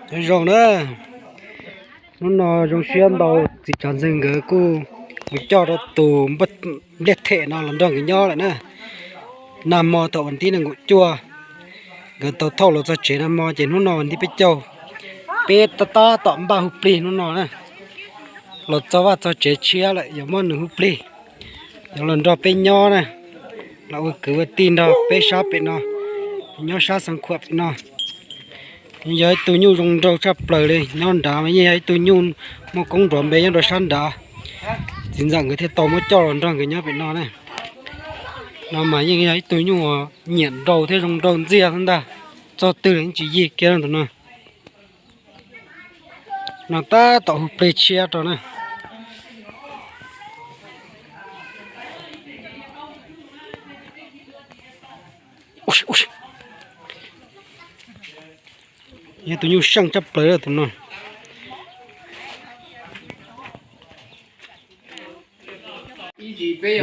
Nyob zoo na, hnub no zoo siab ntau, txiv tsav ntxeeg nkawd kuj mus coj rau tus npaj npliaj them no los nrog nkawd nyob lawm na. Nag hmo thaum vas thib nees nkaum cuaj, nkawd tau thauj los txog tsev nag hmo ces hnub no vas thib peb caug, peb tab tab tom npaj hu plig hnub no na. Los txog vaj txog tsev tshiab lawm yuav muab nws hu plig, yuav los nrog peb nyob na, los ua kwv ua tij nrog peb sab pem no, nyob sab Xeev Khuam pem no. Yog ib tug nyuj zoo nraug tshaj plaws li, nyob nrad mas yeej yog ib tug nyuj muaj koob nrov npe nyob rau sab nrad. Txiv ntxawm nkawd thiaj tau muab coj los nrog nkawd nyob pem no na. No mas yeej yog ib tug nyuj nyiam nraug thiab zoo nraug ntxiag xwb ntag. Txog twg los yeej tsis yig kiag tus no. No tab tom hu plig tshiab rau na. Yog tus nyuj seej tshaj plaws tus no.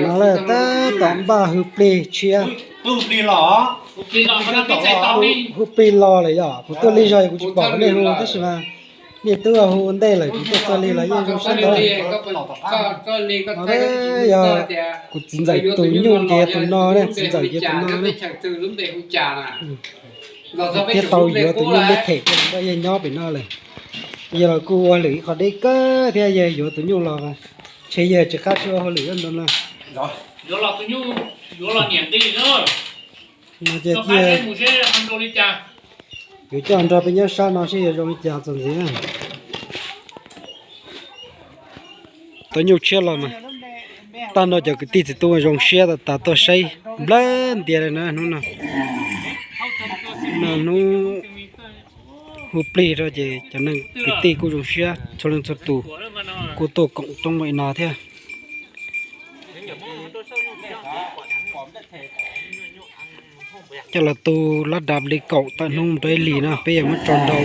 No lawm tab tom npaj hu plig tshiab. Hu plig los lawm yom, kuv tuaj lig zog kuv tsis pom nej hu tab sis mas nej twb hu ua ntej lawm kuv tuaj txog lig los yeej zoo siab ntau. Yog kuv txiv ntxawm tus nyuj ces yog tus no ne, txiv ntxawm ces tus no ne. Thiaj tau yuav tus nyuj npaj them thiab nrog yawg nyob pem no lawm. Yawg los kuj ua hauj lwm ib qho deb kawg thiab, yawg yuav tus nyuj los ntshe yawg tsis qab tsis ua hauj lwm ntau no. No ces cia yuav coj nrog peb nyob sab no seb yuav zoo li cas txuas ntxiv na. Tau nyuj tshiab los mas, tag nrho cov kwv tij txiv tub zoo siab tas tas tuaj saib nplawg ntias li na hnub no. No hnub hu plig rau ces cov neeg kwv tij kuj zoo siab txhua leej txhua tus, kuj tuaj koom roob li no thiab. Coj los tu lab dav li kaum tawm hnub rau ib hlis no peb yuav muab tso nrau,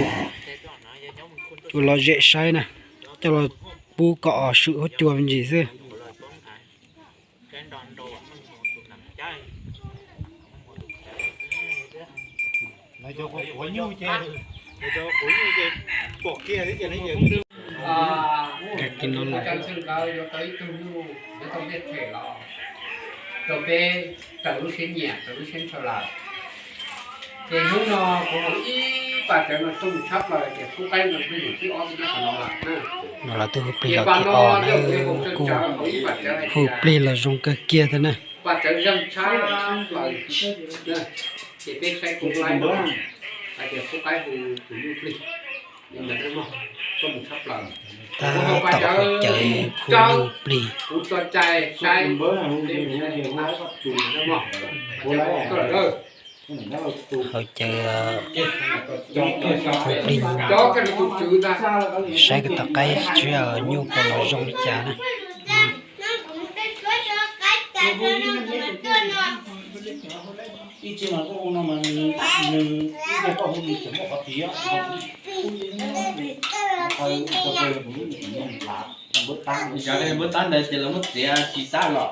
los zem saib na, coj los pub kom swm huab cua me ntsis xwb. Rau peb raws lub siab nyiam raws lub siab ntshaw lawm. Ces hnub no kuv hu ib pas cawv no txog mus tshab plaws ces pub qaib no plig mus tib ob tib qhov no lawm. No los twb hu plig los kiag os na, kuj hu plig los zoo kawg kiag thiab na. Pas cawv zeeg tshab plaws, ces peb saib kuv qaib no, hais tias pub qaib hu tus nyuj plig. Tab tom hu cawv hu nyuj plig. Hu cawv hu plig, saib kom tom qaib tshiab nyuj puas los zoo li cas na. Npawb tab ntawd ces lawv muab txiav tsis tab los.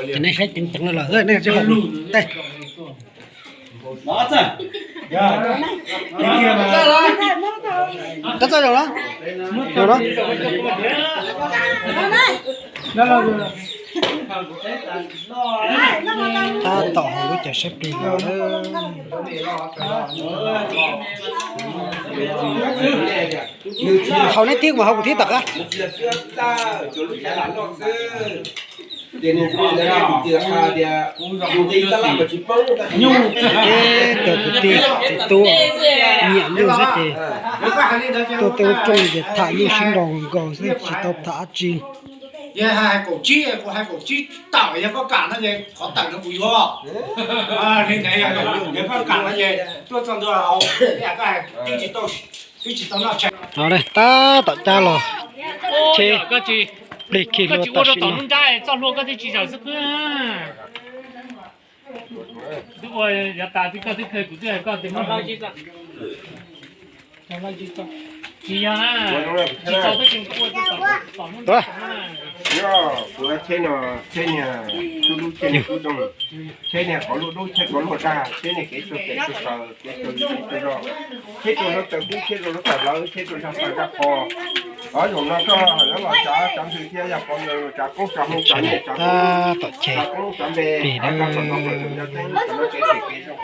Cov nej saib ceev ceev lawm lawm nej tsis hais lus tej. Tab txoj zaum los, zaum los. Tab tom hauv lub cav saib plig los. Hauv neb thib mas hauv kuv thib tom qab. Nyuj, peb cov kwv tij txiv tub nyiam nyuj xwb ces tuaj tej ub rooj ces tham nyuj sib nraus nkaus xwb tsis tau tham dab tsi. Yog hais kaum tsib, kuv hais kaum tsib tawm, yog koj kam no ces qhov tawm no kuv yuav. Li ntawd yog koj kam no ces tuaj txog ntua, twb tsis tau, twb tsis tau noj tshais. Tab tom cab los, cheb plig khi hlua tam sim no. Twb ua yav tas twb koj twb khaws kuv twb hais koj tias muab tsis yog na, tsis tau twb tsis ua tau tom hnub no na. Yog kuv tsheb no, tsheb niag tub lub tsheb niag tub zoo, tsheb niag qhov luaj dub tsheb qhov luaj daj, tsheb niag kev tsuag pem tsuag taw kev tsuag li kev tsuag zog, tsheb rau lub taw kub tsheb rau lub taw lawv tsheb rau zaj paj zaj qho. Ob zaug no koj yuav los tsav tsav ntxhw thiab yog pov ntawd tsav koob tsav hmoo tsav nyiaj tsav kub, tsav koob tsav npe, tsav txog tau pawg tus yog teeb tsav no kev pem kev zoo tsis zoo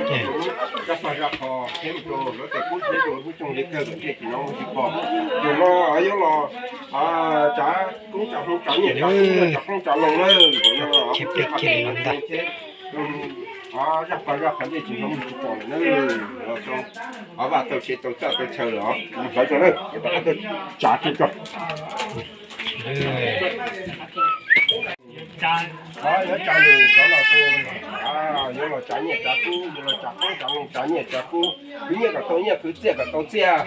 thiab rau zaj paj zaj qho thiab rau lub taw kub thiab rau lub tsoog li kawg kom ntsej tsis hnov tsis pom. Zaum no yuav los tsav koob tsav hmoo tsav nyiaj tsav kub tsav koob tsav loo na, zaum no thiab zaj paj zaj qhov ntsej tsis hnov tsis pom lawm na. Los tau, vaj tau tsev tau txaj tau chaw los hlawv tso na, rov qab tuaj tsav tso. Yuav tsav nws cov los tus, yuav los tsav nyiaj tsav kub, yuav los tsav koob tsav hmoo tsav nyiaj tsav kub, khwv nyiaj kom tau nyiaj khwv txiaj kom tau txiaj.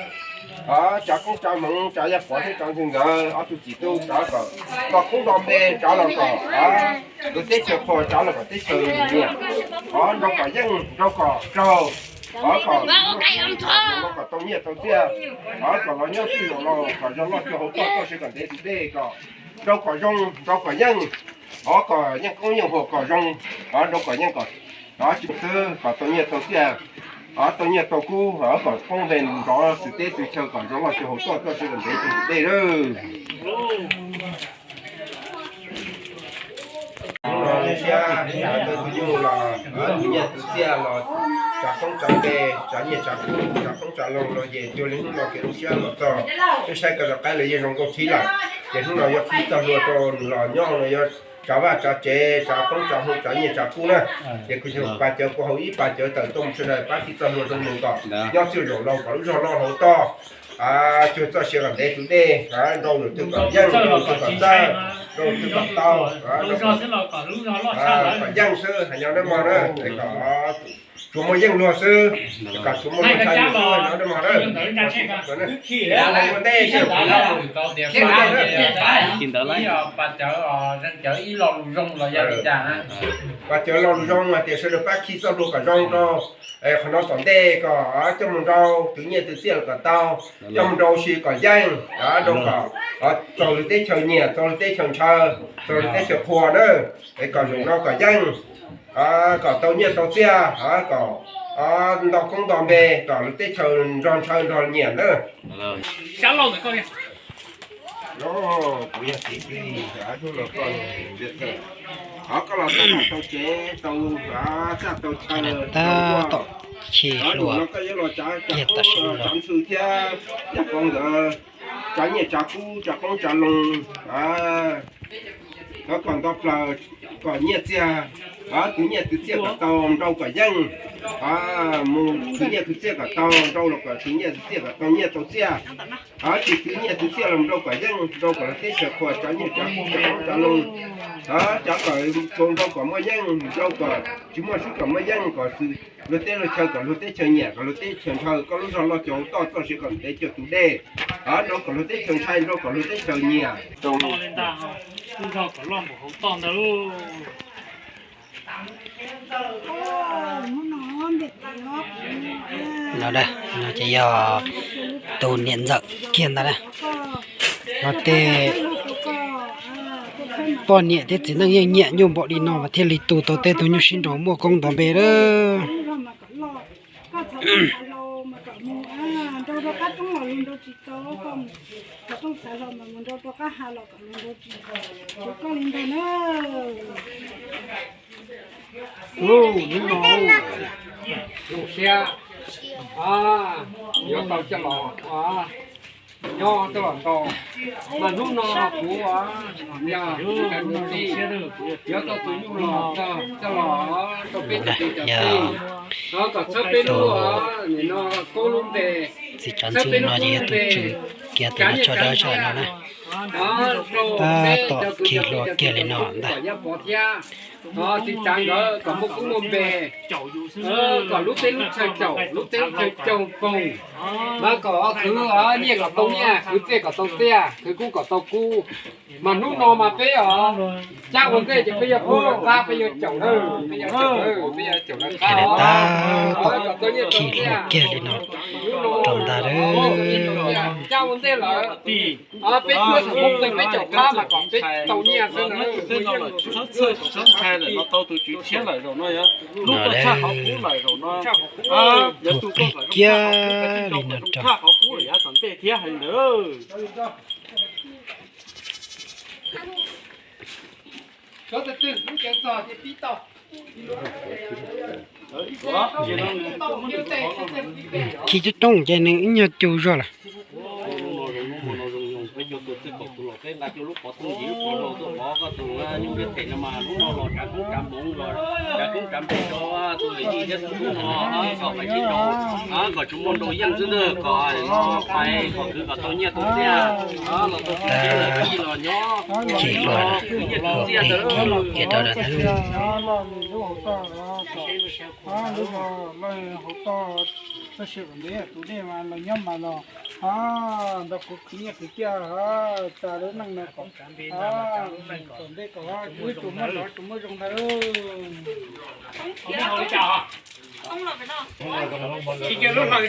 Tsav koob tsav hmoov tsav yaj pov thiab tsav ntxhw nkawd ob tug txiv tub tsav kom nto koob nto npe tsav los kom luag teb chaws qhuas tsav los kom teb chaws nyiam. Nrau kom yeej nrau kom raug, kom kom tau nyiaj tau txiaj, kom los nyob txwj laus los kom zoo loj cuag hauv toj txoj sia kom ntev tus dej kom nrau kom zoo nrau kom yeej, kom yeej koob yeej huam kom zoo, nrau kom yeej kom tsis xwb kom tau nyiaj tau txiaj, tau nyiaj tau kub kom poob npe nrov xwm teb xwm chaw kom zoo loj cuag hauv toj txoj sia kom ntev tus dej lawm. Hnub no zoo siab, tus nyuj los, tus nyiaj tus txiaj los, tsav koob tsav npe, tsav nyiaj tsav kub, tsav koob tsav loo los ces cuag li hnub no kev zoo siab los txog. Twb saib koj rov qab los yeej zoo nkauj thib lawm, ces hnub no yuav qhib txoj hlua rau nws los nyob no yuav tsav vaj tsav tsev, tsav koob tsav hmoo, tsav nyiaj tsav kub na. Ces kuv yog pas cawv kuv haus ib pas cawv tawm tuaj mus sawv daws pab qhib txoj hlua rau nws kom nyob txwj laus los kom lub zog loj hauv toj, cuag txoj sia kom ntev tus dej, nrau lwm twg kom yeej, nrau lwm twg kom txawj, nrau lwm twg kom tau, kom yeej xwb, hais nyob dab mog na, kom tsuas muaj yeej luag xwb, kom tsuas muaj luag ntshai xwb, hais nyob dab mog na. Ua ntej, ua ntej, pas cawv lo lus zoo hais tias sawv daws pab qhib txoj hlua kom zoo rau qhov no tom ntej kom coj mus nrau, twv nyiaj twv txiaj los kom tau, coj mus nrau si kom yeej, nrau kom txaus lwm teb chaws nyiam, txaus lwm teb chaws ntshaw, txaus lwm teb chaws qhuas na, es kom zaum no kom yeej, kom tau nyiaj tau txiaj, kom nto koob nto npe, kom lwm teb chaws nrog ntshaw nrog nyiam na. Kuv yog txiv plig, hnub no koj, koj los tau tsev tau txaj tau chaw, tom chej hlua no koj yuav los tsav tsav ntxhw thiab yaj pov nkawd, tsav nyiaj tsav kub tsav koob tsav loo, kom nto plaws, kom nyiaj txiag, twv nyiaj twv txiaj kom tau, nrau kom yeej, mus twv nyiaj twv txiaj kom tau, nrau los kom twv nyiaj twv txiaj kom tau nyiaj tau txiaj. Tsis twv nyiaj twv txiaj los nrau kom yeej, nrau kom luag teb chaws qhuas, tsav nyiaj tsav kub tsav koob tsav loo, tsav kom txaus nrau kom muaj yeej, nrau kom tsis muaj swb kom muaj yeej, kom xwm luag teb luag chaw, kom luag teb chaws nyiam, kom luag teb chaws ntshaw, koj lub zog loj cuag hauv toj txoj sia kom ntev cuag tus dej, nrau kom luag teb chaws ntshai, nrau kom luag teb chaws nyiam. No, no ces yog tus niam ntxawm kiag ntag na. No tej poj niam thiab txiv neej yeej nyiam nyuj npaum li no mas thiaj li tu tau tej tug nyuj sib nraus muaj koob nto npe lawm. Hnub no zoo siab, yuav tau coj los nyob coj los nrau, mas hnub no kuv yog tus tij yuav tau tus nyuj los coj los rau peb cov tij, kom txhawb peb lub, nim no koob lub npe, txhawb peb lub koob lub npe, tsav nyiaj tsav kub, tsav koob tsav loo no na. Tab tom khi hlua kiag li no ntag. Txiv tsav nkawd kom muaj koob muaj npe, kom lub teb lub chaw caum, lub teb lub chaw caum foom, mas kom khwv nyiaj kom tau nyiaj, khwv txiaj kom tau txiaj, khwv kub kom tau kub. Mas hnub no mas peb os, cab ua ntej ces peb yuav pub rau qab, peb yuav caum lawm, peb yuav caum lawm, peb yuav caum lawv qab. Tab tom khi hlua kiag li no rau ntag. Cab ua ntej lawm, peb cuab xam phooj ywg peb caum qab mas kom peb tau nyiaj xwb na. Ua plig kiag li no rau. Khi coob coob ces nws ib nyuag cug zog lawm. Khi hlua, hlua kiag rau lawm. Lub zos loj hauv toj txoj sia kom ntev, tus dej mas los nyob mas los nrog kuv khwv nyiaj khwv txiaj, tas lub neej no kom, kom ntev kom wb tsuas muaj zov tsuas muaj zoo ntag. Khi kiag lub hlawv,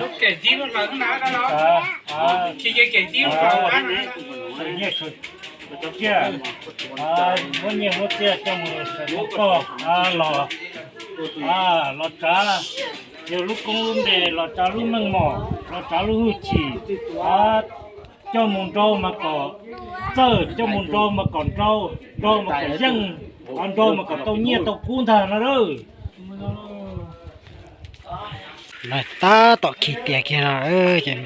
lub kem tib lub hlawv na, khi kiag kem tib lub hlawv na. Muab nyiaj muab txiaj coj mus saib koj los, los tsav yus lub koob lub npe, los tsav lub meej mom, los tsav lub hwj chim, coj mus nrau mas kom txawj, coj mus nrau mas kom nrau, nrau mas kom yeej, nrau mas kom tau nyiaj tau kub ntag no lawm. Tab tom khi tiav kiag no ces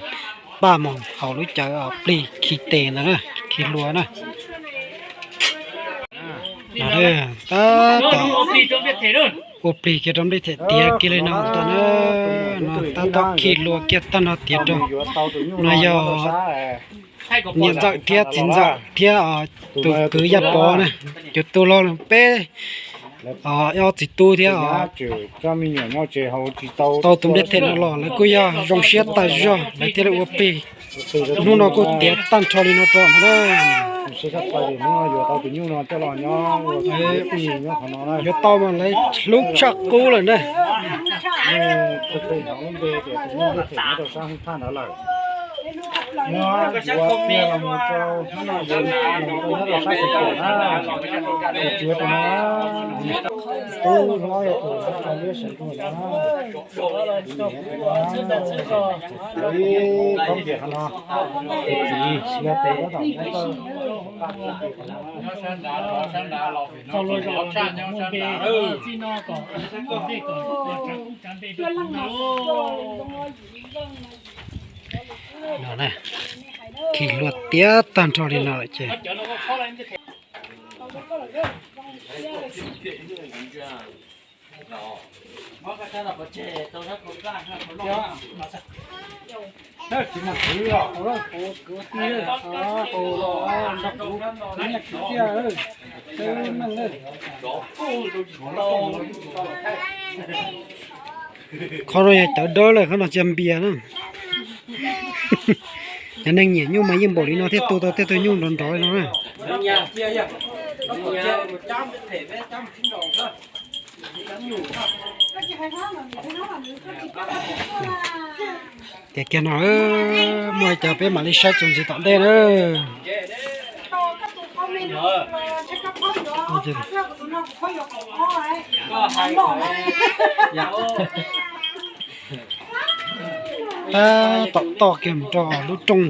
npaj mus haus lub cawv plig khi tes ntawd na, khi hlua na. Tab tom ua plig kiag rau nplej them tiav kiag li no ntag na. Tab tom khi hlua kiag tag nrho tiav rau. No yog niam ntxawm thiab txiv ntxawm thiab tus kwv Yaj Pov na, cov tub hlob peb, ob txiv tub thiab tau tus nplej them no los lawv kuj yog zoo siab tas zog lawv thiaj li ua plig. Hnub no kuj tiav tag nrho li no rau na. Yuav tau mas lawv hlub tshaj qub lawm na. No na, khi hlua tiav tag nrho li no lawm ces Qhov no yog cawv dawb lawm, qhov no tsis yog npias na. Cov neeg nyiam nyuj mas yeej npaum li no thiaj tu tau tej tug nyuj nrov nrov li no na. Tiav kiag no, muaj li cas peb mam li saib txuas ntxiv tom ntej na. Tab tom toj kiag mus rau lub rooj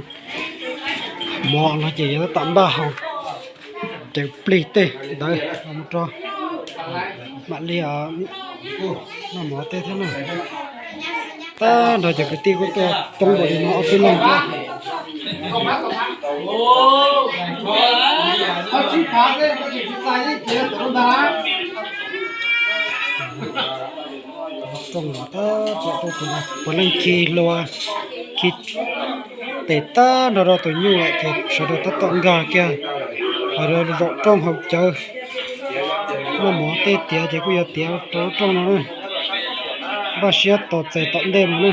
mov no ces yuav tab tom npaj haus cawv plig tej ntawd mus rau mam li noj mov tej thiab na. Tab nrog cov kwv tij kuj tuaj coob npaum li no ob peb leeg thiab. Rooj no tab tom tuaj puav leej khi hlua, khi Tes tag nrho rau tus nyuj lawm ces sawv daws tab tom nkag kiag hauv zaum rooj haus cawv. Noj mov tej tiav ces kuj yuav tiav rau lub rooj no na. Npaj siab tos txais tom ntej mas na.